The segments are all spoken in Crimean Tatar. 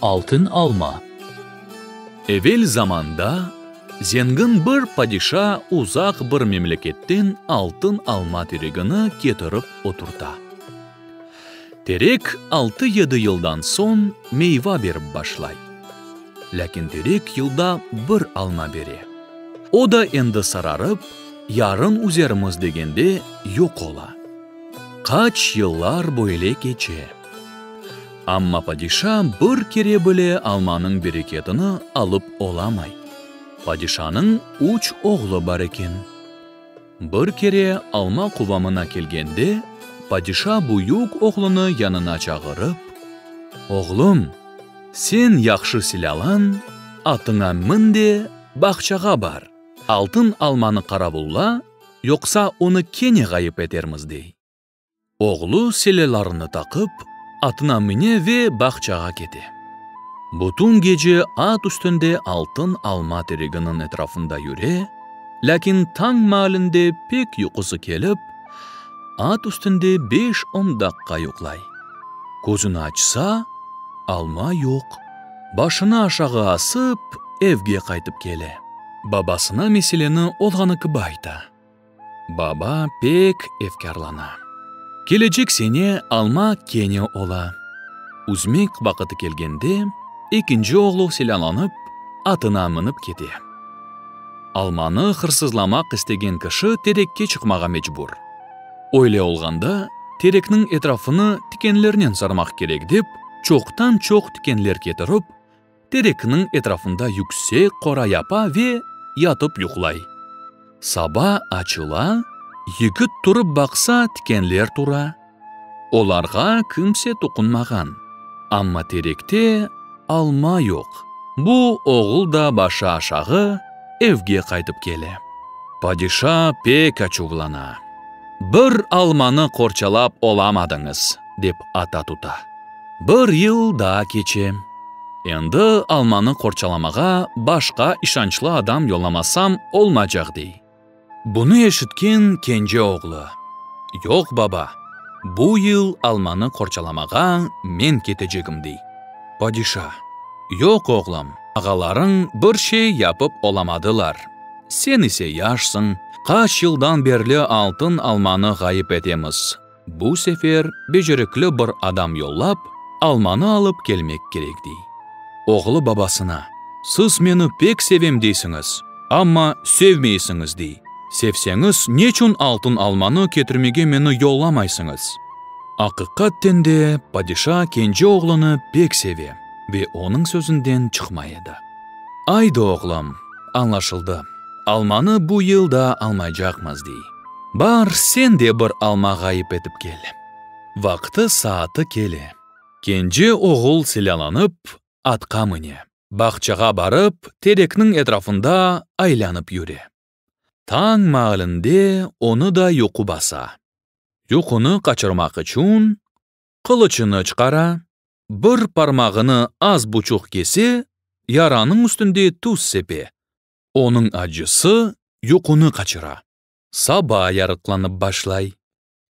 Altın alma. Evel zamanda zengin bir padişa uzaq bir memleketten altın alma teregini ketirip oturta. Terek altı-yedi yıldan soñ meyva berip başlay. Lâkin terek yılda bir alma bere. O da endi sararıp, yarın üzermiz degende yoq ola. Qaç yıllar böyle keçe. Amma padişa bir kere bile almanıñ bereketini alıp olamay. Padişanıñ üç oğlu bar eken. Bir kere alma quvamına kelgende, padişa büyük oğlunı yanına çağırıp, Oğlum, sen yahşı silâlan, atıña min de, bağçağa bar, altın almanı qaravulla, yoqsa onı kene ğayıp etermiz, dey. Oğlu silâlarını taqıp, atına mine ve bağçağa kete. Bütün gece at üstünde altın alma tereginiñ etrafında yüre, lâkin tañ maalinde pek yuqusı kelip, at üstünde beş-on daqqa yuqlay. Közüni açsa, alma yoq. Başını aşağı asıp, evge qaytıp kele. Babasına meseleni olğanı kibi ayta. Baba pek efkârlana. Kelecek sene alma kene ola. Üzmek vaqıtı kelgende, ekinci oğlu silâlanıp, atına minip kete. Almanı hırsızlamaq istegen kişi terekke çıqmağa mecbur. Öyle olğanda, terekniñ etrafını tikenlernen sarmaq kerek dep, çoqtan-çoq tikenler ketirip, Terekniñ etrafında yüksek qora yapa ve yatıp yuqlay. Saba açıla, yigit turıp baqsa, tikenler tura. Olarğa kimse toqunmağan. Amma terekte alma yoq. Bu oğul da başı aşağı evge qaytıp kele. Padişa pek açuvlana. Bir almanı qorçalap olamadıñız, dep ata tuta. Bir yıl daa keçe. Endi almanı qorçalamağa başqa işançlı adam yollamasam olmaycaq, dey. Bunı eşitken kence oğlu, Yoq, baba, bu yıl almanı qorçalamağa men ketecegim, dey. Padişa, Yoq, oğlum, ağalarıñ bir şey yapıp olamadılar, sen ise yaşsıñ, qaç yıldan berli altın almanı ğayıp etemiz, Bu sefer becerikli bir adam yollap, almanı alıp kelmek kerek, dey. Oğlu babasına, Siz meni pek sevem deysiñiz, amma sevmeysiñiz, dey. Sevseñiz, neçün altın almanı ketirmege meni yollamaysıñız? Aqiqaten de, padişa kence oğlunı pek seve ve onıñ sözünden çıqmay edi. Aydı, oğlum, añlaşıldı. Almanı bu yıl da almaycaqmız, dey. Bar, sen de bir alma ğayıp etip kel. Vaqtı-saatı kele. Kence oğul silâlanıp, atqa mine. Bağçağa barıp, terekniñ etrafında aylanıp yüre. Tañ maalinde onı da yuqu basa. Yuqunı qaçırmaq içün, qılıçını çıqara, bir parmağını az buçuq kese, yaranıñ üstünde tuz sepe, Onıñ acısı yuqunı qaçıra. Saba yarıqlanıp başlay.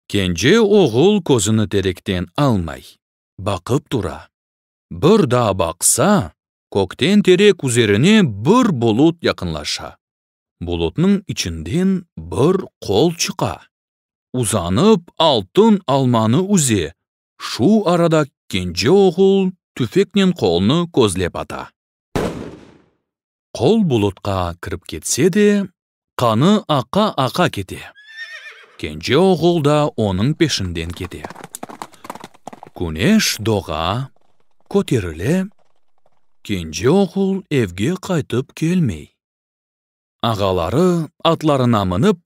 Kence oğul közüni terekten almay, baqıp tura. Bir daa baqsa, kökten terek üzerine bir bulut yaqınlaşa. Bulutnıñ içinden bir qol çıqa. Uzanıp altın almanı üze, şu arada kence oğul tüfeknen qolnı közlep ata. Qol bulutqa kirip ketse de, qanı aqa-aqa kete. Kence oğul da onıñ peşinden kete. Küneş doğa, köterile, kence oğul evge qaytıp kelmey. Ağaları atlarına minip,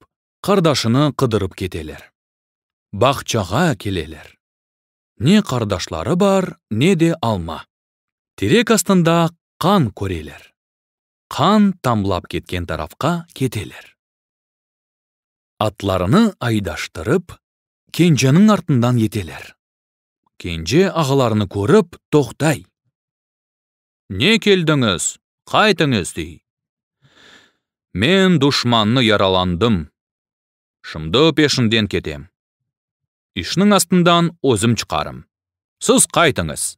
qardaşını qıdırıp keteler. Bağçağa keleler. Ne qardaşları bar, ne de alma. Terek astında qan köreler. Qan tamlap ketken tarafqa keteler. Atlarını aydaştırıp, kenceniñ artından yeteler. Kence ağalarını körip, toqtay. Ne keldiñiz, qaytıñız, dey. Men duşmannı yaralandım. Şimdi peşinden ketem. İşniñ astından özüm çıqarım. Siz qaytıñız.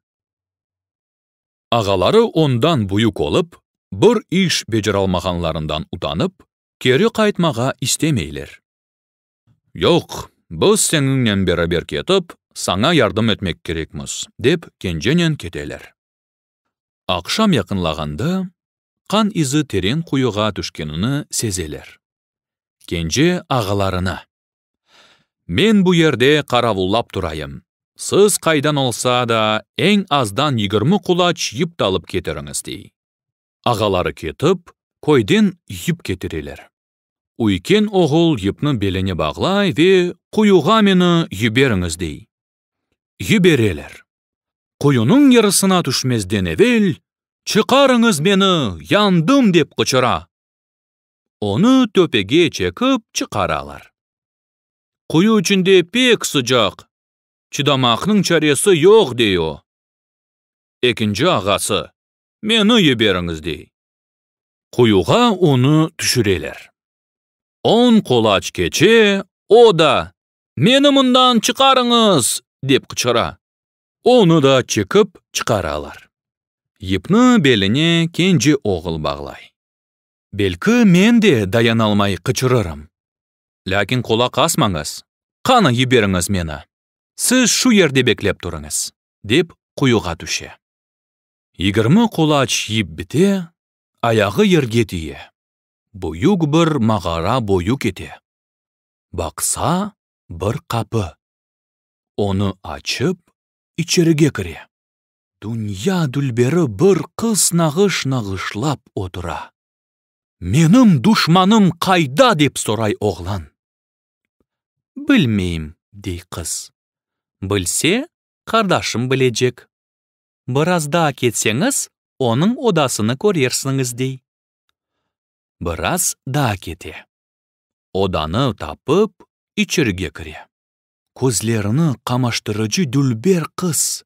Ağaları ondan büyük olıp, bir iş beceralmağanlarından utanıp, keri qaytmağa istemeyler. Yoq, biz seniñnen beraber ketip, saña yardım etmek kerekmiz, dep kencenen keteler. Aqşam yaqınlağanda, qan izi teren quyuğa tüşkenini sezeler. Kence ağalarına. Men bu yerde qaravullap turayım, siz qaydan olsa da eñ azdan 20 qulaç yip talıp ketiriñiz, dey. Ağaları ketip, köyden yip ketireler. Üyken oğul yipni beline bağlay ve quyuğa meni yiberiñiz, dey. Yibereler. Quyunıñ yarısına tüşmezden evel, Çıqarıñız meni, yandım! dep qıçıra. Onı töpege çekip çıqaralar. Quyu içinde pek sıcaq, çıdamaqnıñ çaresi yoq, dey o. Ekinci ağası, Meni yiberiñiz, dey. Quyuğa onı tüşüreler. On qulaç keçe, o da, Meni mından çıqarıñız! dep qıçıra. Onı da çekip çıqaralar. Yipni beline kence oğul bağlay. Belki men de dayanalmay qıçırırım. Lâkin qulaq asmañız, qana yiberiñiz meni. Siz şu yerde beklep turıñız, dep quyuğa tüşe. 20 qulaç yip bite, ayağı yerge tiye. Büyük bir mağara boyu kete. Baqsa, bir qapı. Onı açıp, içerige kire. Dünya dülberi bir qız nağış nağışlap otura. Menim duşmanım qayda? dep soray oğlan. Bilmeyim, dey qız. Bilse, qardaşım bilecek. Biraz daa ketseñiz, onıñ odasını körersiñiz, dey. Biraz daa kete. Odanı tapıp, içerige kire. Közlerini qamaştırıcı dülber qız,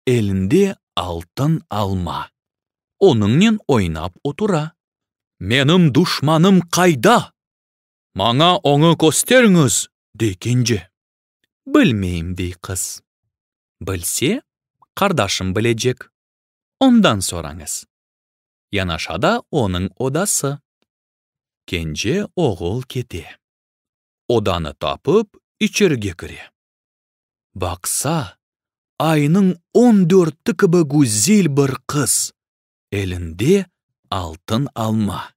elinde altın alma, onıñnen oynap otura. Menim duşmanım qayda? Maña onı kösteriñiz, dey kence. Bilmeyim, dey qız. Bilse, qardaşım bilecek. Ondan sorañız. Yanaşada onıñ odası. Kence oğul kete. Odanı tapıp, içerige kire. Baqsa, aynıñ on dörti kibi güzel bir qız, elinde altın alma.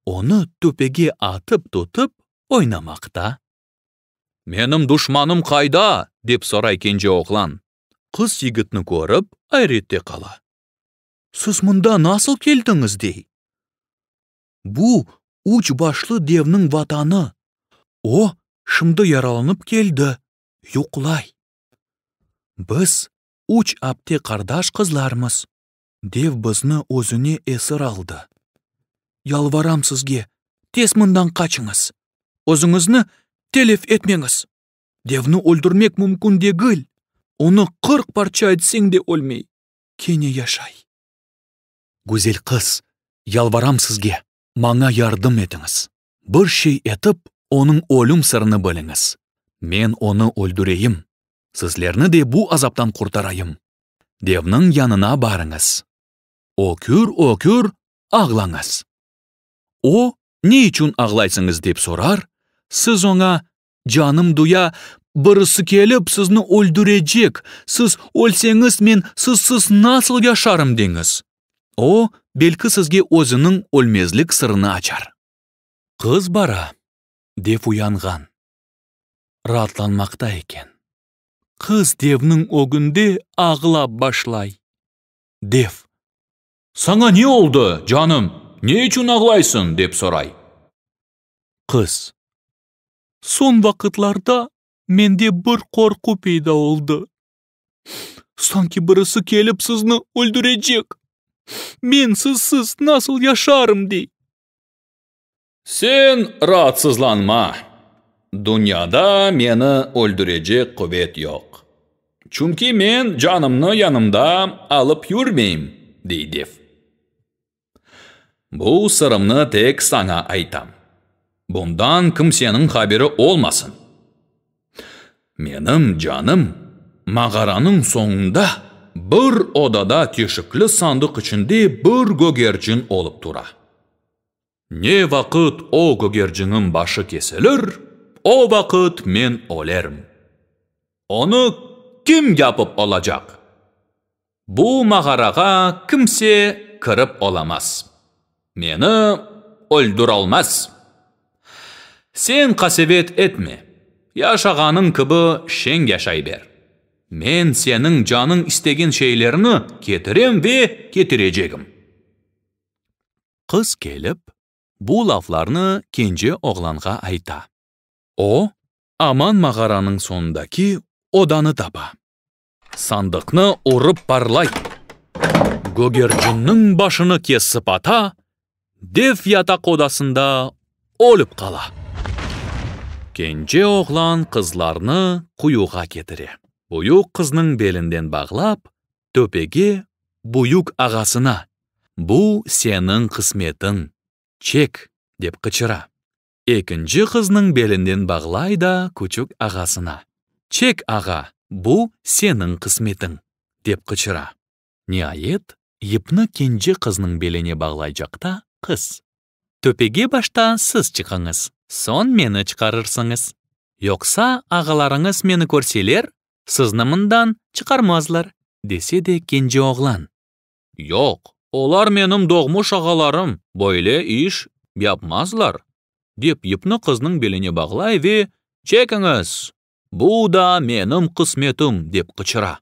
Onı töpege atıp tutıp oynamaqta. Menim duşmanım qayda? dep soray kence oğlan. Qız yigitni körip, ayrette qala. Siz mında nasıl keldiñiz? dey. Bu, üç başlı devniñ vatanı. O, şimdi yaralanıp keldi, yuqlay. Biz üç apte-qardaş qızlarmız. Dev bizni özüne esir aldı. Yalvaram sizge, tez mından qaçıñız! Özüñizni telef etmeñiz! Devni öldürmek mümkün degil, onı 40 parça etseñ de ölmey, kene yaşay. Güzel qız, yalvaram sizge, maña yardım etiñiz. Bir şey etip, onıñ ölüm sırını biliñiz. Men onı öldüreyim, sizlerni de bu azaptan qurtarayım. Devniñ yanına barıñız. Ökür-ökür ağlañız. O, ne içün ağlaysıñız dep sorar, siz oña, Canım duya, birisi kelip sizni öldürecek, siz ölseñiz men sizsiz nasıl yaşarım deñiz. O, belki sizge özüniñ ölmezlik sırını açar. Qız bara, dev uyanğan. Raatlanmaqta eken. Qız devniñ ögünde ağlap başlay. Dev, Saña ne oldı, canım, ne içün ağlaysıñ? dep soray. Qız, Soñ vaqıtlarda mende bir qorqu peyda oldı. Sanki birisi kelip sizni öldürecek. Men sizsiz nasıl yaşarım, dey. Sen raatsızlanma, dünyada meni öldürecek quvet yoq. Çünki men canımnı yanımda alıp yürmeyim, dey dev. Bu sırımnı tek saña aytam. Bundan kimseniñ haberi olmasın. Menim canım mağaranıñ soñunda. Bir odada teşikli sandıq içinde bir gögercin olıp tura. Ne vaqıt o gögercinniñ başı kesilir, o vaqıt men ölerim. Onı kim yapıp olacaq? Bu mağarağa kimse kirip olamaz. Meni öldüralmaz. Sen qasevet etme, yaşağanıñ kibi şeñ yaşay ber. Men seniñ canıñ istegen şeylerni ketirem ve ketirecegim. Qız kelip, bu laflarnı kence oğlanğa ayta. O, aman mağaranıñ soñundaki odanı tapa. Sandıqnı urıp parlay. Gögercinniñ başını kesip ata, dev yataq odasında ölip qala. Kence oğlan qızlarnı quyuğa ketire. Büyük qıznıñ belinden bağlap, töpege büyük ağasına, Bu seniñ qısmetiñ, çek, dep qıçıra. Ekinci qıznıñ belinden bağlay da küçük ağasına, Çek, ağa, bu seniñ qısmetiñ, dep qıçıra. Niayet, yipni kence qıznıñ beline bağlaycaqta, qız, Töpege başta siz çıqıñız, soñ meni çıqarırsıñız. Yoqsa ağalarıñız meni körseler, sizni mından çıqarmazlar, dese de kence oğlan, Yoq, olar menim doğmuş ağalarım, böyle iş yapmazlar, dep yipni qıznıñ beline bağlay ve, Çekiñiz, bu da menim qısmetim, dep qıçıra.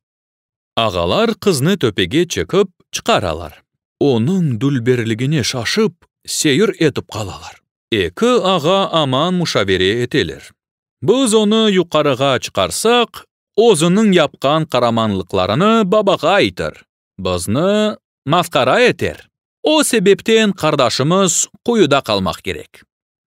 Ağalar qıznı töpege çekip çıqaralar. Onıñ dülberligine şaşıp, seyir etip qalalar. Eki ağa aman muşavere eteler. Biz onı yuqarığa çıqarsaq, özüniñ yapqan qaramanlıqlarını babağa aytır, bizni masqara eter. O sebepten qardaşımız quyuda qalmaq kerek.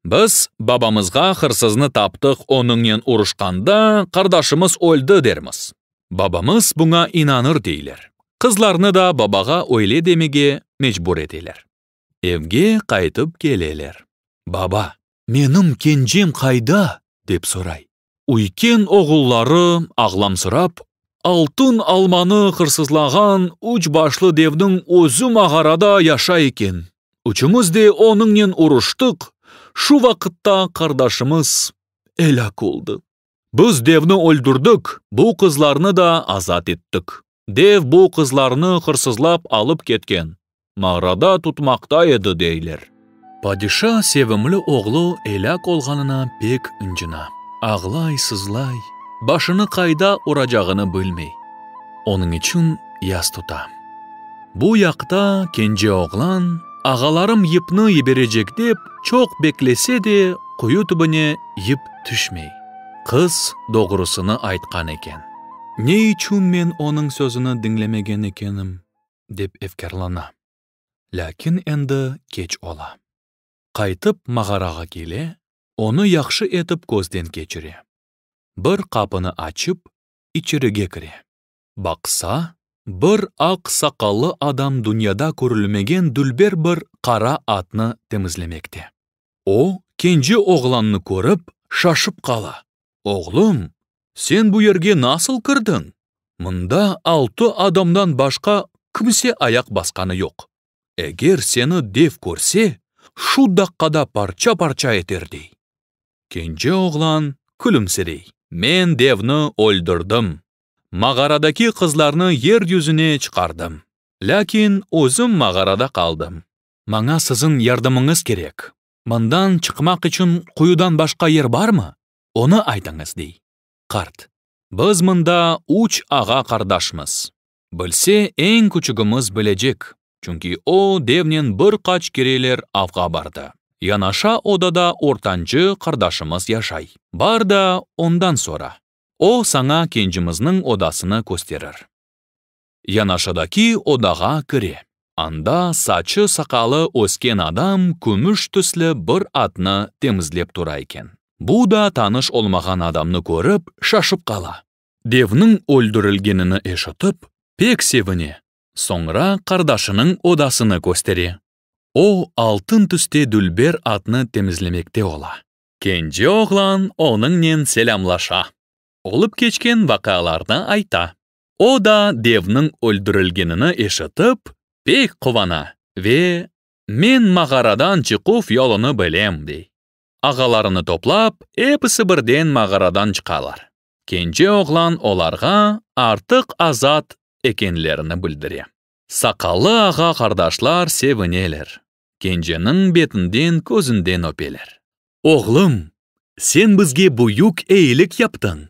Biz babamızğa hırsıznı taptıq, onıñnen uruşqanda qardaşımız öldi dermiz. Babamız buña inanır deyler. Qızlarnı da babağa öyle demege mecbur eteler. Evge qaytıp keleler. Baba, menim kencem qayda? dep soray. Üyken oğulları ağlamsırap, Altın almanı hırsızlağan üç başlı devniñ özü mağarada yaşay eken. Üçümiz de onıñnen uruştıq, şu vaqıtta qardaşımız elâk oldı. Biz devni öldürdik, bu qızlarnı da azat ettik. Dev bu qızlarnı hırsızlap alıp ketken, mağarada tutmaqta edi, deyler. Padişa sevimli oğlu elâk olğanına pek ıncına, ağlay-sızlay, başını qayda uracağını bilmey. Onıñ içün yas tuta. Bu yaqta kence oğlan, ağalarım yipni yiberecek dep, çoq beklese de, quyu tübüne yip tüşmey. Qız doğrusını aytqan eken. Ne içün men onıñ sözüni diñlemegen ekenim, dep efkârlana. Lâkin endi keç ola. Qaytıp mağarağa kele, onı yahşı etip közden keçire. Bir qapını açıp, içerige kire. Baqsa, bir aq saqallı adam dünyada körülmegen dülber bir qara atnı temizlemekte. O, kence oğlannı körip, şaşıp qala. Oğlum, sen bu yerge nasıl kirdiñ? Mında altı adamdan başqa kimse ayaq basqanı yoq. Eger seni dev körse, şu daqqada parça-parça eter, dey. Kence oğlan külümsirey. Men devni öldürdim. Mağaradaki qızlarnı yer yüzüne çıqardım. Lâkin özüm mağarada qaldım. Maña siziñ yardımıñız kerek. Mından çıqmaq içün quyudan başqa yer barmı? Onı aytıñız, dey. Qart, Biz mında üç ağa-qardaşmız. Bilse, eñ küçügimiz bilecek, çünki o devnen bir qaç kereler avğa bardı. Yanaşa odada ortancı qardaşımız yaşay. Bar da, ondan sora. O saña kencimizniñ odasını kösterir. Yanaşadaki odağa kire. Anda saçı-saqalı ösken adam kümüş tüslü bir atnı temizlep tura eken. Bu da tanış olmağan adamnı körip, şaşıp qala. Devniñ öldürilgenini eşitip, pek sevine, soñra qardaşınıñ odasını köstere. O, altın tüste dülber atnı temizlemekte ola. Kence oğlan onıñnen selâmlaşa, olıp keçken vaqialarnı ayta. O da devniñ öldürilgenini eşitip, pek quvana ve, Men mağaradan çıquv yolunı bilem, dey. Ağalarını toplap, episi birden mağaradan çıqalar. Kence oğlan olarğa artıq azat ekenlerini bildire. Saqallı ağa-qardaşlar sevineler, kenceniñ betinden, közünden öpeler. Oğlum, sen bizge büyük eyilik yaptıñ,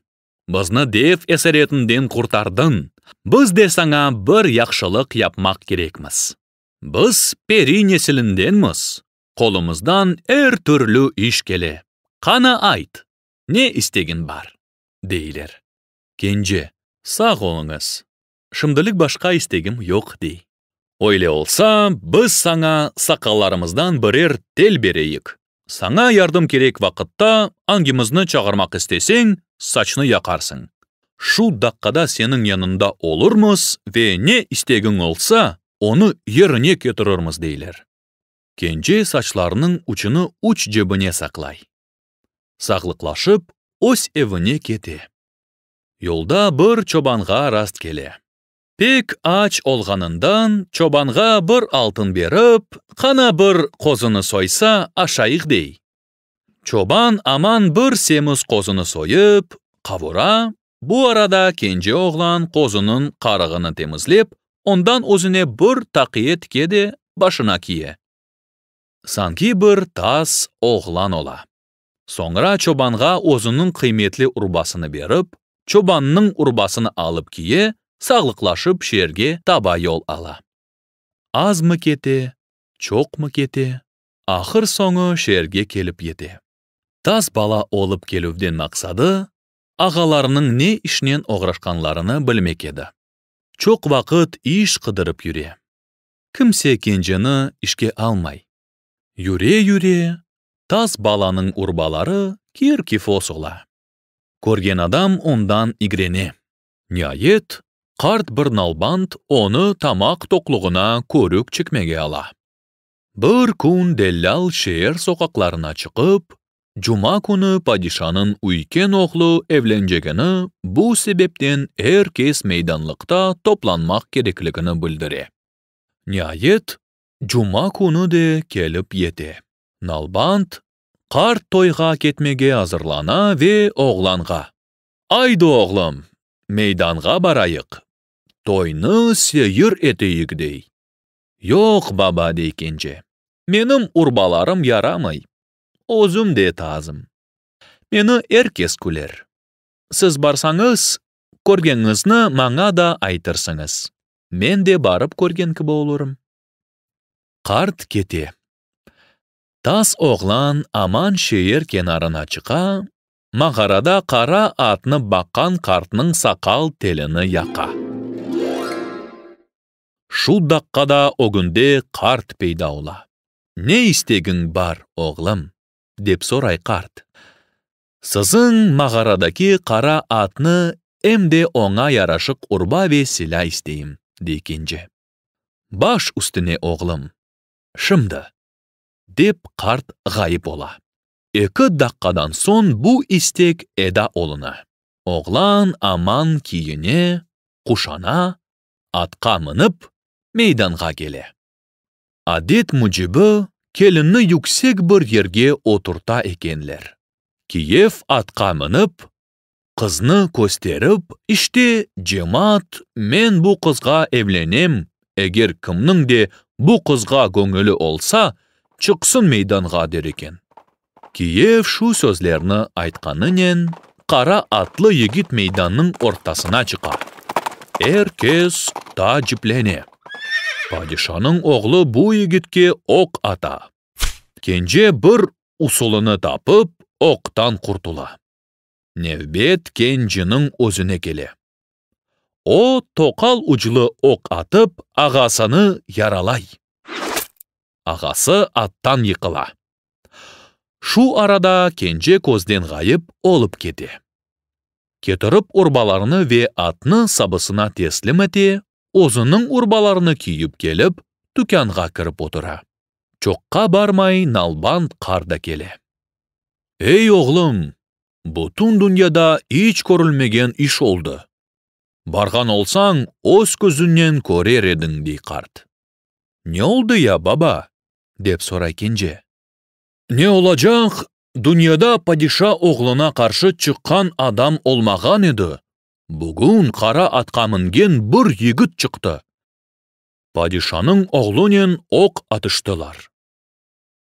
bizni dev esaretinden qurtardıñ, biz de saña bir yahşılıq yapmaq kerekmiz. Biz peri nesilindenmiz, qolumızdan er türlü iş kele. Qana ayt, ne istegiñ bar? deyler. Kence, Sağ oluñız, şimdilik başqa istegim yoq, dey. Öyle olsa, biz saña saqallarımızdan birer tel bereyik. Saña yardım kerek vaqıtta angimizni çağırmaq isteseñ, saçnı yaqarsıñ. Şu daqqada seniñ yanıñda olurmız ve ne istegiñ olsa, onı yerine ketirirmiz, deyler. Kence saçlarınıñ uçunı uç cebine saqlay. Sağlıqlaşıp, öz evine kete. Yolda bir çobanğa rastkele. Pek aç olğanından çobanğa bir altın berip, qana bir qozunı soysa, aşayıq dey. Çoban aman bir semiz qozunı soyıp, qavura, bu arada kence oğlan qozunıñ qarığını temizlep, ondan özüne bir taqiye tike de, başına kiye. Sanki bir taz oğlan ola. Soñra çobanğa özüniñ qıymetli urbasını berip, çobannıñ urbasını alıp kiye, sağlıqlaşıp şeerge taba yol ala. Azmı kete, çoqmı kete, ahır soñu şeerge kelip yete. Taz bala olıp kelüvden maqsadı, ağalarınıñ ne işnen oğraşqanlarını bilmek edi. Çoq vaqıt iş qıdırıp yüre. Kimse kenceni işke almay. Yüre-yüre, taz balanıñ urbaları kir-kifos ola. Körgen adam ondan igrene. Niayet, qart bir nalband onı tamaq toqluğına körük çekmege ala. Bir kün dellâl şeer soqaqlarına çıqıp, cuma künü padişanıñ üyken oğlu evlencegini, bu sebepten er kes meydanlıqta toplanmaq kerekligini bildire. Niayet, cuma künü de kelip yete. Nalband qart toyğa ketmege azırlana ve oğlanğa, Aydı, oğlum, meydanğa barayıq, toynı seyir eteyik, dey. Yoq, baba, dey kence, menim urbalarım yaramay, özüm de tazım. Meni er kes küler. Siz barsañız, körgeniñizni maña da aytırsıñız, men de barıp körgen kibi olurım. Qart kete. Taz oğlan aman şeer kenarına çıqa, mağarada qara atnı baqqan qartnıñ saqal telini yaqa. Şu daqqada ögünde qart peyda ola. Ne istegiñ bar, oğlum? dep soray qart. Siziñ mağaradaki qara atnı em de oña yaraşıq urba ve silâ isteyim, dey kence. Baş üstüne, oğlum. Şimdi, dep qart ğayıp ola. Eki daqqadan soñ bu istek eda oluna. Oğlan aman kiyine, quşana, atqa minip, meydanğa kele. Adet mücibi, kelinni yüksek bir yerge oturta ekenler. Kiyev atqa minip, qıznı kösterip, işte, cemaat, men bu qızğa evlenem, eger kimniñ de bu qızğa göñüli olsa, çıqsın meydanğa, der eken. Kiyev şu sözlerni aytqanınen, qara atlı yigit meydannıñ ortasına çıqa. Er kes taaciplene. Padişanıñ oğlu bu yigitke oq ata. Kence bir usulını tapıp, oqtan qurtula. Nevbet kenciniñ özüne kele. O, toqal uclu oq atıp, ağasını yaralay. Ağası attan yıqıla. Şu arada kence közden ğayıp olıp kete. Ketirip urbalarını ve atnı sabısına teslim ete, özüniñ urbalarını kiyip kelip, tükânğa kirip otura. Çoqqa barmay nalband qart da kele. Ey, oğlum, bütün dünyada iç körülmegen iş oldı. Barğan olsañ, öz közüñnen körer ediñ, dey qart. Ne oldı ya, baba? dep soray kence. Ne olacaq, dünyada padişa oğluna qarşı çıqqan adam olmağan edi, bugün qara atqa mingen bir yigit çıqtı. Padişanıñ oğlunen oq atıştılar.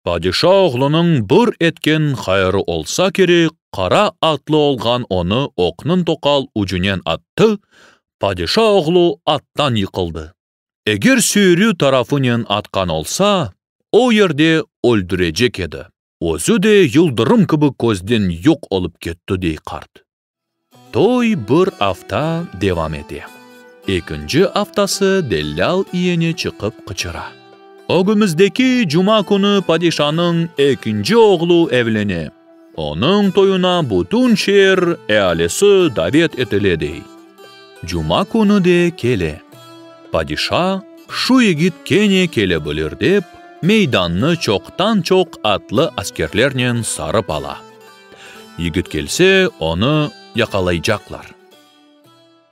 Padişa oğlunıñ bir etken hayırı olsa kerek, qara atlı olğan onı oqnıñ toqal ucunen attı, padişa oğlu attan yıqıldı. Eger süyrü tarafınen atqan olsa, o yerde öldürecek edi. Özü de yıldırım kibi közden yoq olıp ketti, dey qart. Toy bir afta devam ete. Ekinci aftası dellâl iyene çıqıp qıçıra. Ögümizdeki cuma künü padişanıñ ekinci oğlu evlene. Onıñ toyuna bütün şeer ealisi davet etile, dey. Cuma künü de kele. Padişa, şu yigit kene kele bilir dep, meydannı çoqtan-çoq atlı askerlernen sarıp ala. Yigit kelse, onı yaqalaycaqlar.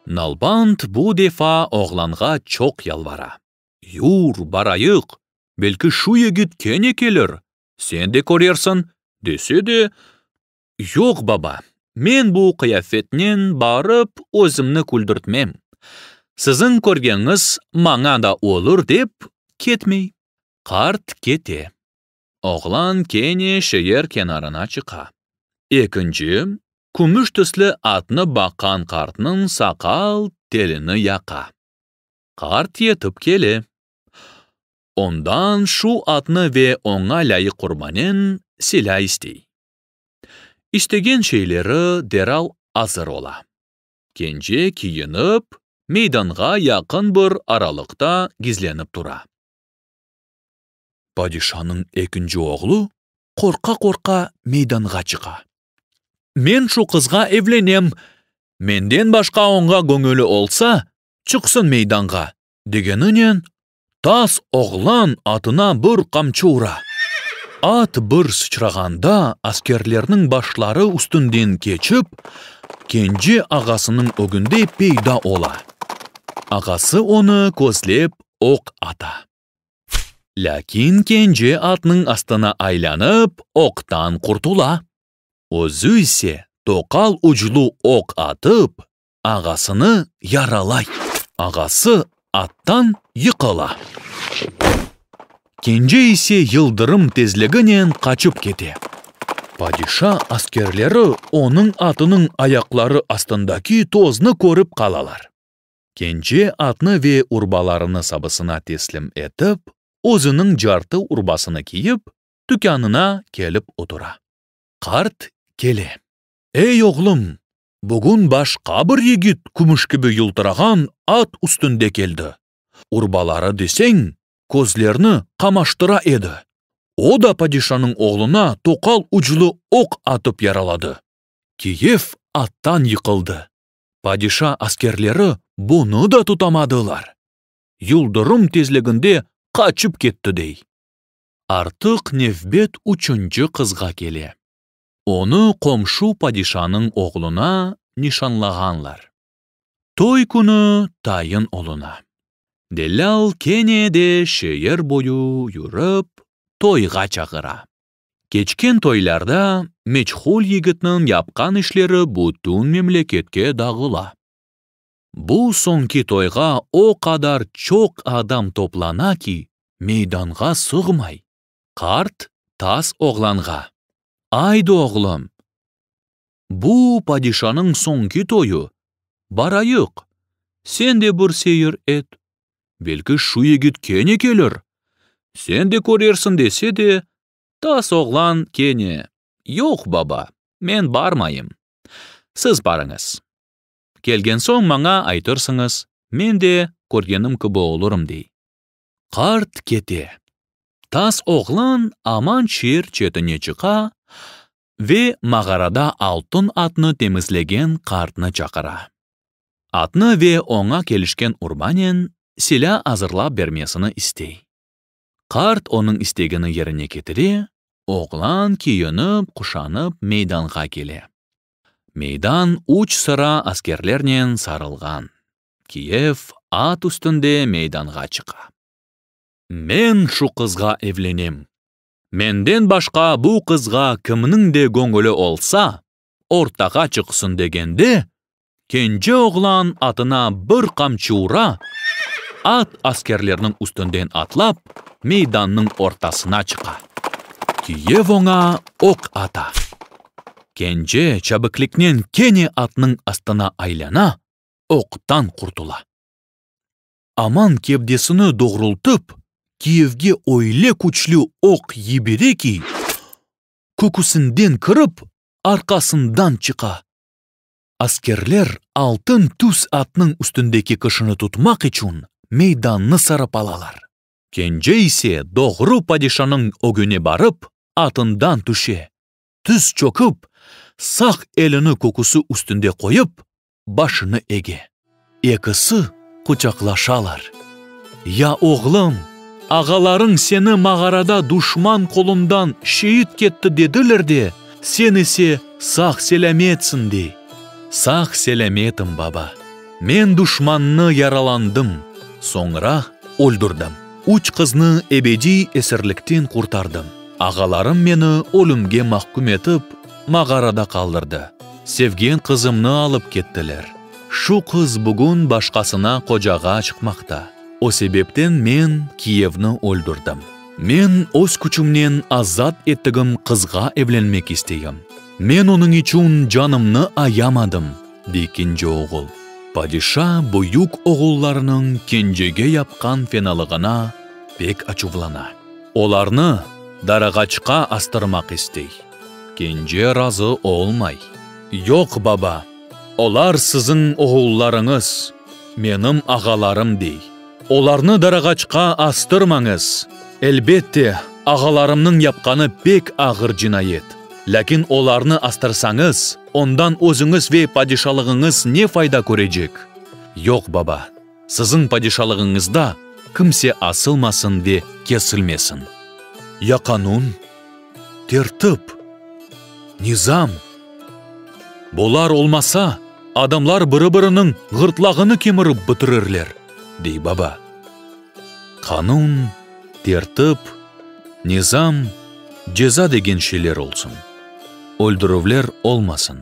Nalband bu defa oğlanğa çoq yalvara. Yur, barayıq, belki şu yigit kene kelir, sen de körersiñ, dese de, Yoq, baba, men bu qıyafetnen barıp özümni küldürtmem. Siziñ körgeniñiz maña da olur dep, ketmey. Qart kete. Oğlan kene şeer kenarına çıqa. Ekinci, kümüş tüslü atnı baqqan qartnıñ saqal telini yaqa. Qart yetip kele. Ondan şu atnı ve oña lâyıq urbanen silâ istey. İstegen şeyleri deral azır ola. Kence kiyinip, meydanğa yaqın bir aralıqta gizlenip tura. Padişanıñ ekinci oğlu qorqa-qorqa meydanğa çıqa. Men şu qızğa evlenem, menden başqa oña göñüli olsa, çıqsın meydanğa, degeninen, taz oğlan atına bir qamçı ura. At bir sıçrağanda askerlerniñ başları üstünden keçip, kence ağasınıñ ögünde peyda ola. Ağası onı közlep oq ata. Lâkin kence atnıñ astına aylanıp, oqtan qurtula. Özü ise toqal uclu oq atıp, ağasını yaralay. Ağası attan yıqıla. Kence ise yıldırım tezliginen qaçıp kete. Padişa askerleri onıñ atınıñ ayaqları astındaki toznı körip qalalar. Kence atnı ve urbalarını sabısına teslim etip, özüniñ cartı urbasını kiyip, tükânına kelip otura. Qart kele. Ey, oğlum, bugün başqa bir yigit kümüş kibi yıltırağan at üstünde keldi. Urbaları deseñ, közlerni qamaştıra edi. O da padişanıñ oğluna toqal uclu oq atıp yaraladı. Kiyev attan yıqıldı. Padişa askerleri bunı da tutamadılar. Yıldırım tezliginde qaçıp ketti, dey. Artıq nevbet üçünci qızğa kele. Onı qomşu padişanıñ oğluna nişanlağanlar. Toy künü tayin oluna. Dellâl kene de şeer boyu yürip, toyğa çağıra. Keçken toylarda meçhul yigitniñ yapqan işleri bütün memleketke dağıla. Bu soñki toyğa o qadar çoq adam toplana ki, meydanğa sığmay. Qart taz oğlanğa, Aydı, oğlum, bu padişanıñ soñki toyu, barayıq, sen de bir seyir et, belki şu yigit kene kelir, sen de körersiñ dese de, taz oğlan kene, Yoq, baba, men barmayım, siz barıñız. Kelgen soñ maña aytırsıñız, men de körgenim kibi olurım, dey. Qart kete. Taz oğlan aman şeer çetine çıqa ve mağarada altın atnı temizlegen qartnı çaqıra. Atnı ve oña kelişken urbanen silâ azırlap bermesini istey. Qart onıñ istegini yerine ketire, oğlan kiyinip-quşanıp meydanğa kele. Meydan üç sıra askerlernen sarılğan. Kiyev at üstünde meydanğa çıqa. Men şu qızğa evlenem. Menden başqa bu qızğa kimniñ de göñüli olsa, ortağa çıqsın degende, kence oğlan atına bir qamçı ura, at askerlerniñ üstünden atlap, meydannıñ ortasına çıqa. Kiyev oña oq ata. Kence çabikliknen kene atnıñ astına aylana, oqtan qurtula. Aman kevdesini doğrultıp, kiyevge öyle küçlü oq yibere ki, köküsinden kirip, arqasından çıqa. Askerler altın tüs atnıñ üstündeki kişini tutmaq içün meydannı sarıp alalar. Kence ise doğru padişanıñ ögüne barıp, atından tüşe, tiz çökip, sağ elini köküsi üstünde qoyıp, başını ege. Ekisi quçaqlaşalar. Ya oğlum, ağalarıñ seni mağarada duşman qolundan şeit ketti dediler de, sen ise sağ-selâmetsiñ, dey. Sağ-selâmetim, baba. Men duşmannı yaralandım, soñra öldürdim. Üç qıznı ebediy esirlikten qurtardım. Ağalarım meni ölümge mahküm etip, mağarada qaldırdı. Sevgen qızımnı alıp kettiler. Şu qız bugün başqasına qocağa çıqmaqta. O sebepten men kiyevni öldürdim. Men öz küçümnen azat ettigim qızğa evlenmek isteyim. Men onıñ içün canımnı ayamadım, dey kence oğul. Padişa büyük oğullarınıñ kencege yapqan fenalığına pek açuvlana. Olarnı darağaçqa astırmaq istey. Kence razı olmay. Yoq, baba, olar siziñ oğullarıñız, menim ağalarım, dey. Olarnı darağaçqa astırmañız. Elbette, ağalarımnıñ yapqanı pek ağır cinayet. Lâkin olarnı astırsañız, ondan özüñiz ve padişalığıñız ne fayda körecek? Yoq, baba, siziñ padişalığıñızda kimse asılmasın ve kesilmesin. Ya qanun? Tertip? Nizam? Bular olmasa, adamlar biri-biriniñ ğırtlağını kemirip bitirirler, dey baba. Qanun, tertip, nizam, ceza degen şeyler olsun. Öldürüvler olmasın.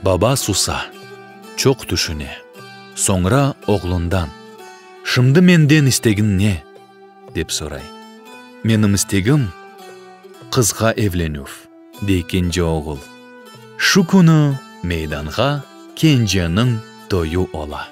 Baba susa, çoq tüşüne. Soñra oğlundan, Şimdi menden istegiñ ne? dep soray. Menim istegim, qızğa evlenüv, dey kence oğul. Şu künü meydanğa kenceniñ toyu ola.